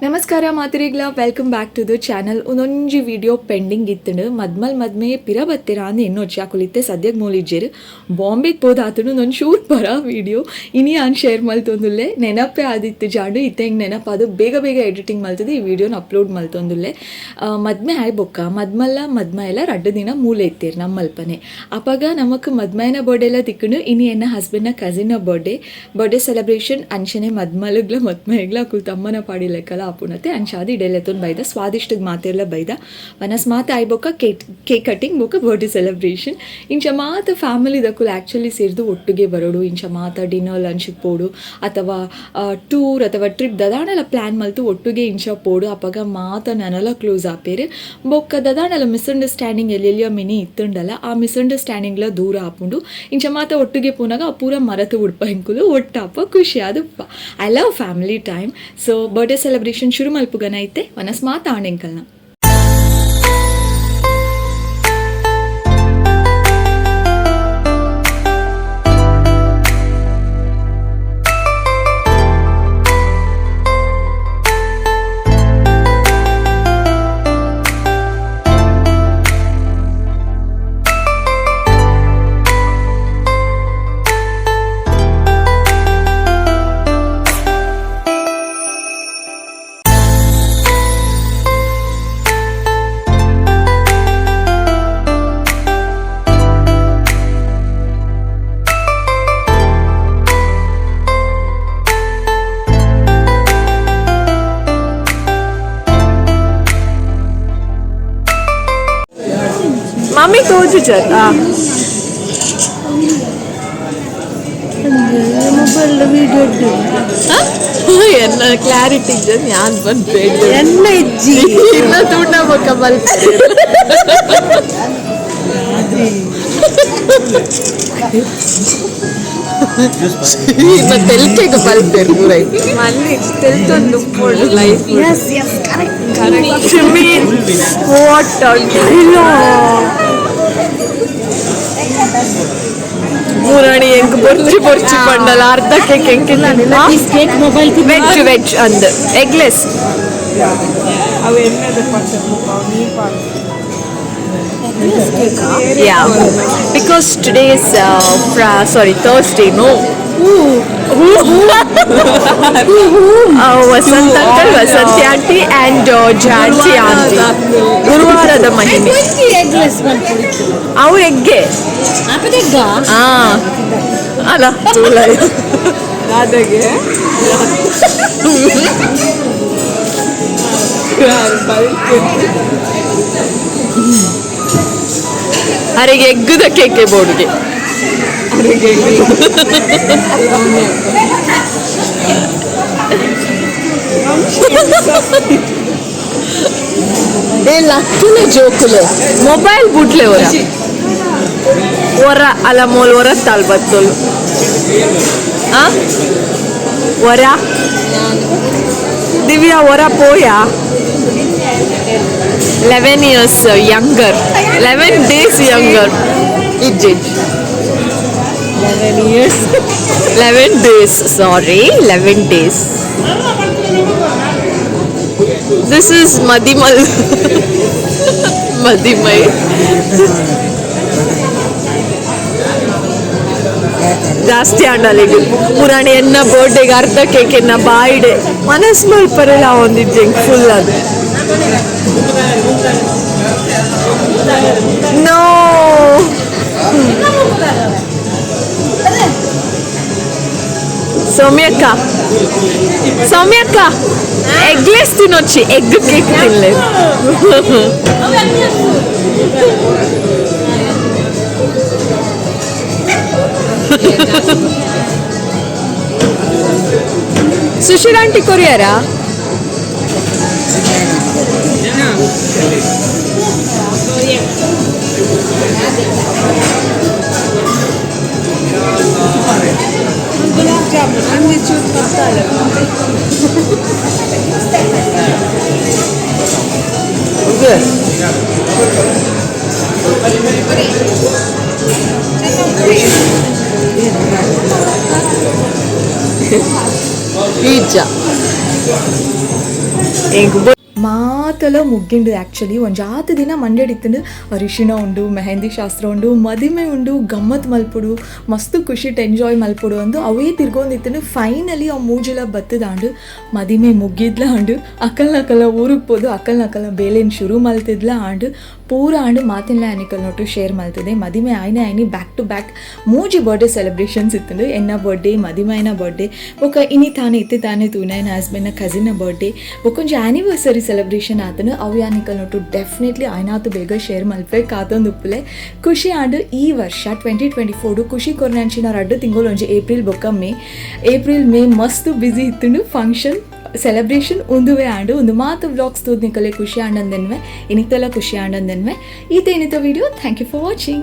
ನಮಸ್ಕಾರ ಮಾತರಿಗ್ಲ, welcome back to the channel. ಒಂದೊಂಜಿ video pending ಇತ್ತಂಡು. ಮದ್ಮಲ್ ಮದ್ಮೆ ಪಿರ ಬತ್ತೆರ ಅಂದ್ ಎನ್ನೊಚ್ಚಿ ಅಕುಲಿತ್ತೆ ಸದ್ಯಗ್ ಮೂಲಿಜ್ಜೆರ್. ಬಾಂಬೆಗೆ ಪೋದಾತುಂಡು. ಒಂದೊಂದು ಶೂಟ್ ಬರ ವಿಡಿಯೋ ಇನಿ ಆನ್ ಶೇರ್ ಮಲ್ತೊಂದುಲ್ಲೆ. ನೆನಪೇ ಆದಿತ್ತು ಜಾಂಡು ಇತ್ತೆ ಹೆಂಗೆ ನೆನಪಾದು ಬೇಗ ಬೇಗ ಎಡಿಟಿಂಗ್ ಮಲ್ತದೆ ಈ ವಿಡಿಯೋನ ಅಪ್ಲೋಡ್ ಮಲ್ತೊಂದುಲ್ಲೆ. ಮದ್ಮೆ ಆಯ್ ಬೊಕ್ಕ ಮದ್ಮಲ್ಲ ಮದ್ಮ ಎಲ್ಲ ರಡ್ಡು ದಿನ ಮೂಲೆ ಇತ್ತೀರ್ ನಮ್ಮಲ್ಪನೆ. ಅಪಗ ನಮಕ್ ಮದ್ಮಯನ ಬರ್ಡೇ ಎಲ್ಲ ತಿಕ್ಕಂಡು. ಇನಿ ಎನ್ನ ಹಸ್ಬೆಂಡ್ನ ಕಸಿನ್ನ ಬರ್ಡೇ ಬರ್ಡೇ ಸೆಲೆಬ್ರೇಷನ್ ಅಂಚನೆ ಮದ್ಮಲಗ್ಲ ಮದ್ಮಯಗ್ಲ ಅಕುಲು ತಮ್ಮನ ಪಾಡಿ ಲೆಕ್ಕಲ ಆಪುಣತೆ ಅಂಚಾದ ಇಡೆಲೆತ್ತೊಂದು ಬೈದ ಸ್ವಾದಿಷ್ಟಗ್ ಮಾತೆರ್ಲ ಬೈದ. ವನಸ್ ಮಾತ ಆಯ್ ಬೊಕ್ಕ ಕೇಕ್ ಕೇಕ್ ಕಟಿಂಗ್ ಬೊಕ್ಕ ಬರ್ಡೇ ಸೆಲೆಬ್ರೇಷನ್. ಇಂಚ ಮಾತ ಫ್ಯಾಮಿಲಿದಕುಲು ಆ್ಯಕ್ಚುಲಿ ಸೇರ್ದು ಒಟ್ಟಿಗೆ ಬರೋಡು. ಇಂಚ ಮಾತ ಡಿನ್ನರ್ ಲಂಚಿಗೆ ಪೋಡು ಅಥವಾ ಟೂರ್ ಅಥವಾ ಟ್ರಿಪ್ ದದಾಂಡಲ ಪ್ಲ್ಯಾನ್ ಮಲ್ತು ಒಟ್ಟಿಗೆ ಇಂಚ ಪೋಡು. ಅಪಗ ಮಾತ ನನಲ ಕ್ಲೋಸ್ ಆಪೇರು. ಬೊಕ್ಕ ದದಾಂಡಲ ಮಿಸ್ಅಂಡರ್ಸ್ಟ್ಯಾಂಡಿಂಗ್ ಎಲ್ಲೆಲ್ಲಿಯ ಮಿನಿ ಇತ್ತುಂಡಲ ಆ ಮಿಸ್ಅಂಡರ್ಸ್ಟ್ಯಾಂಡಿಂಗ್ಲ ದೂರ ಆಪುಂಡು. ಇಂಚ ಮಾತ ಒಟ್ಟಿಗೆ ಪೋನಾಗ ಆ ಪೂರ ಮರತು ಉಡ್ಪ ಎಂಕುಲು ಒಟ್ಟಾಪ ಖುಷಿ ಆದುಪ್ಪ. I love family time. So birthday celebration ಶುರು ಮಲ್ಪುಗನ ಐತೆ ವನಸ್ ಮಾತ ಆಂಡೆಂಕಲ್ನ. ಮಮ್ಮಿ ತೋಜು ಜರ್. Mobile video. ಎನ್ನ ಕ್ಲಾರಿಟಿ ಯಾನ್ ಬಂದೆ. ಎನ್ನ ಇಜ್ಜಿ. ಇನ್ನ ತೂಂಡ ಬೊಕ್ಕ ಬಲ್ಪೆ. ಇನ್ನ ತೆಲ್ಕೆಗ್ ಬಲ್ಪೆರ್ ಪೂರ. ಮಲ್ಲಿ ತೆಲ್ತೊಂದು life. Yes yes correct. What dialogue! ಮುರಾಣಿ ಎಂಕ್ ಬೊರ್ಚಿ ಬೊರ್ಚಿ ಪಂಡಲ ಅರ್ಧ ಕೇಕ್ ಎಂಕಿಲ್ಲ. Cake mobile. ವೆಜ್ ವೆಜ್ ಅಂದ್ eggless. Yeah, because today is sorry, Thursday, no. Vasant uncle, Vasanthi aunty and Jhansi aunty. ಗುರುವಾರದ ಮಹಿಮೆ. ಎಗ್ಲೆಸ್. ಅವು ಎಗ್ಗೆ. ಆಪದೆಗ್ಗ. ಹಾ ಅಲ್ಲ ತೂಲ. ಅರೆಗೆ ಎಗ್ಗುದ ಕೇಕೆ ಬೋರ್ಡ್ಗೆ. ಏ ಲಕ್ಕುಲೆ ಜೋಕುಲೆ, ಮೊಬೈಲ್ ಬುಡ್ಲೆ. ಒರ ಒರ ಅಲ್ಲ ಮೋಲ್ ಒರ ತಾಲ್ ಬತ್ತೋಲು. ಆ ಒರ ದಿವ್ಯಾ ಒರ ಪೋಯಾ. 11 years younger, 11 days younger. ಇಜ್ಜಿ. 11 years. 11 days, sorry, 11 days. This is ಮದಿಮಲ್ ಮದಿಮೈ. ಜಾಸ್ತಿ ಆಂಡಲಿಗೆ ಪುರಾಣಿ ಎನ್ನ ಬರ್ಡೇಗೆ ಅರ್ಧ ಕೇಕ್ ಎನ್ನ ಬಾಯಿಡೆ ಮನಸ್ ಮಲ್ಪರೆಲ್ಲ ಒಂದಿಜ್ಜೆ ಫುಲ್ ಅದು. ನೋ. ಸೌಮ್ಯಕ್ಕ, ಸೌಮ್ಯಕ್ಕ, ಎಗ್ಲೆಸ್ ತಿನ್ನೊಚ್ಚಿ, ಎಗ್ ಕೇಕ್ ತಿನ್ಲೆ. ಸುಶೀಲ್ ಆಂಟಿ ಕೊರಿಯಾರಾ? ಗುಲಾಬ್ ಜಾಮೂನ್ ಅಂಜಿ ಚೂರು ಬರ್ತಾಳೆ. ಈಜ. ಎಂಕ್. ಮಾತಲ ಮುಗ್ಗಿಂಡು. ಆ್ಯಕ್ಚುಲಿ ಒಂಜಾತ್ ದಿನ ಮಂಡೆಡ್ ಇತ್ತುಂಡು, ಅರಿಶಿಣ ಉಂಡು, ಮೆಹಂದಿ ಶಾಸ್ತ್ರ ಉಂಡು, ಮದಿಮೆ ಉಂಡು, ಗಮ್ಮತ್ ಮಲ್ಪೊಡು, ಮಸ್ತ್ ಖುಷಿಟ್ ಎಂಜಾಯ್ ಮಲ್ಪೊಡು ಅಂದು ಅವೇ ತಿರ್ಗೊಂದಿತ್ತುಂಡು. ಫೈನಲಿ ಅವು ಮೂಜಿಲ ಬತ್ತದಾಂಡು, ಮದಿಮೆ ಮುಗ್ಗಿದ್ಲ ಆಂಡು, ಅಕಲ್ನ ಅಕಲ್ನ ಊರಿಗೆ ಪೋದು ಅಕಲ್ನ ಅಕಲ್ನ ಬೇಲೆನ್ ಶುರು ಮಲ್ತಿದ್ಲ ಆಂಡು, ಪೂರ ಆಂಡು. ಮಾತೆನ್ಲ ಆನಿಕಲ್ ನೊಟ್ಟು ಶೇರ್ ಮಲ್ತದೆ. ಮದಿಮೆ ಆಯ್ನೆ ಆಯ್ನಿ ಬ್ಯಾಕ್ ಟು ಬ್ಯಾಕ್ ಮೂಜಿ ಬರ್ಡೇ ಸೆಲೆಬ್ರೇಷನ್ಸ್ ಇತ್ತುಂಡು. ಎನ್ನ ಬರ್ಡೇ, ಮದಿಮೈನ ಬರ್ಡೇ, ಬೊಕ್ಕ ಇನಿ ತಾನೆ ಇತ್ತೆ ತಾನೆ ತೂನ ಎನ್ನ ಹಸ್ಬೆಂಡ್ನ ಕಸಿನ್ನ ಬರ್ಡೇ, ಬೊಕ್ಕೊಂಜಿ ಆನಿವರ್ಸರಿ ಸೆಲೆಬ್ರೇಷನ್ ಆತನು. ಅವು ಯಾನಿಕಲ್ ನೊಟ್ಟು ಡೆಫಿನೆಟ್ಲಿ ಆಯ್ನಾತು ಬೇಗ ಶೇರ್ ಮಲ್ಪೆ ಕಾತೊಂದು ಉಪ್ಪುಲೆ. ಖುಷಿ ಆಂಡ್. ಈ ವರ್ಷ 2024 ಖುಷಿ ಕೊರ್ನಂಚಿನ 2 ತಿಂಗಳು, ಒಂಜಿ ಏಪ್ರಿಲ್ ಬೊಕ್ಕ ಮೇ. ಏಪ್ರಿಲ್ ಮೇ ಮಸ್ತ್ ಬ್ಯುಸಿ ಇತ್ತುಂಡು, ಫಂಕ್ಷನ್ ಸೆಲೆಬ್ರೇಷನ್ ಉಂದುವೆ ಆಂಡು. ಒಂದು ಮಾತು ವ್ಲಾಗ್ಸ್ ತೂದ್ ನಿಕಲೆ ಖುಷಿ ಆಂಡಂದೆನ್ವೆ, ಇನಿತೆಲ್ಲ ಖುಷಿ ಆಂಡಂದೆನ್ವೆ. ಈತ ಇನಿತ video. Thank you for watching.